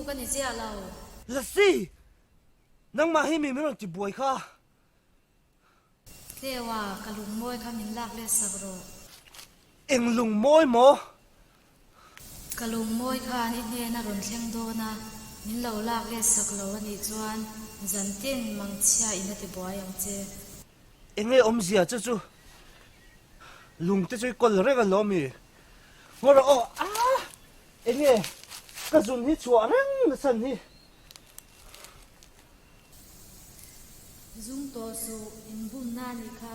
ka ni chiah lo. Lasi! Nangmah hi mi min rawn ti buai kha. Tleua, ka lungmawi kha min lak let sak rawh. Eng lungmawi maw? Ka lungmawi khan i hnen a rawn thleng dawn a, min lo lak let sak lo a nih chuan zantin mangchhia in a ti buai ang che. Enge awmzia chu chu lung te chu i kawl reng alawm i ngaw rawh aw ah enge ka zun hi chhuah reng na chhan hi. Zung tawh suh inbumna a nih kha.